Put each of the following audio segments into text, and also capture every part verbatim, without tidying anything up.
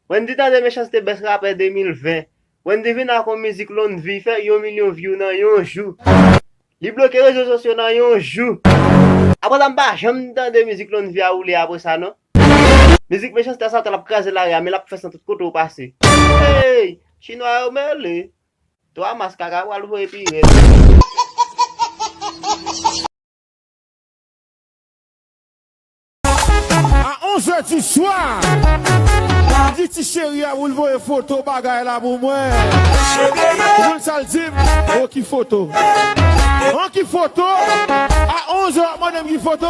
Wendy tande Mechanste best rapè de mil ven. Wendy vin ak yon mizik Lonvi fè yon milyon view nan yon jou. Li bloke rezo sosyo nan yon jou. Apre sa, m pa janm tande mizik Lonvi a woule apre sa, non. Mizik Mechanste sa, t ap kraze lari a, men l ap fè sa tout kote w pase. Hey! Chinwa yo mele. Twa mas kaka pral voye pi rèd. A onz è di swa, di ti cheri a pou l voye foto bagay la pou mwen. Ou konn sa l di m? O, ki foto? An, ki foto? A onz è w ap mande m ki foto?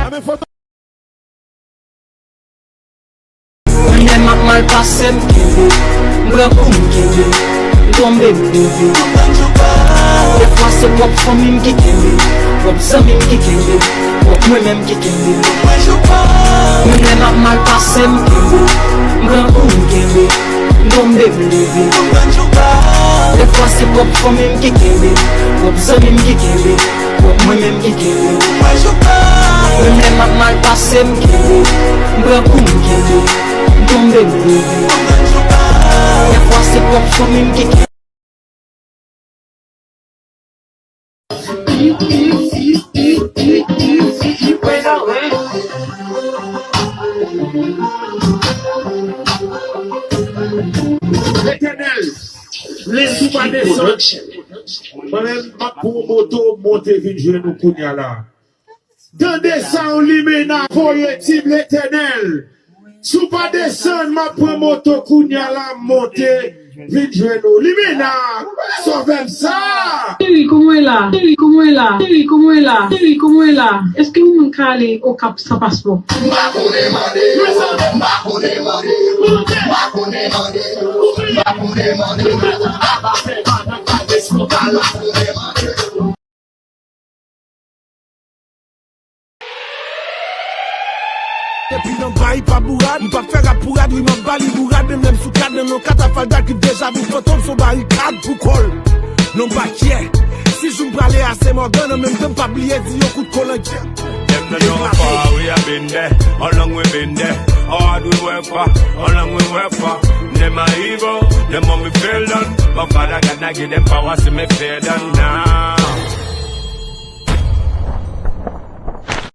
Anben, foto. Menm lè m ap mal pase m kenbe, m pran kou m kenbe, m tonbe m leve. Dèfwa se pwòp fanmi m ki kenbe, pwòp zanmi m ki kenbe, pwòp mwen menm ki kenbe. Menm lè m ap mal pase m kenbe, m pran kou m kenbe, m tonbe m leve. Dèfwa se pwòp fanmi m ki kenbe, pwòp zanmi m ki kenbe. Bon, mwen menm ki kenbe. Menm lè m ap mal pase m kenbe. M pran kou m kenbe. M tonbe m leve. Dèfwa se pwòp fanmi m ki kenbe. Letènèl, lè sou pa desann. Mwen menm, m ap pran moto, monte vin jwenn nou kounya la. Tande sa, yon limena voye di m Letènèl. Si w pa desann, m ap pran moto kounya la, m monte vin jwenn ou. Limena, sove m sa. Cheri, kòman w ye la? Cheri, kòman w ye la? Cheri, kòman w ye la? Cheri, kòman w ye la? Èske yon moun ka ale Okap san paspò? M pa konnen mande yo, m pa konnen mande yo, m pa konnen mande yo, m pa konnen mande yo. Depi nan bay pa bourad, m p ap fè rap pou rad, wi m ap ba li bourad, menm lè m sou kad, nan yon katafal dat ki deja bout fantom, s on barikad pou kò l. Non m pa kyè, si jou m prale a Sen Mògàn, an menm tan m pa bliye di yon kout kolonn kyè. Dem don't know how far we have been there, how long we been there, how hard we work for, how long we work for. Dem a evil, dem want me feel down, but Father God, I give them power, see me feel down now.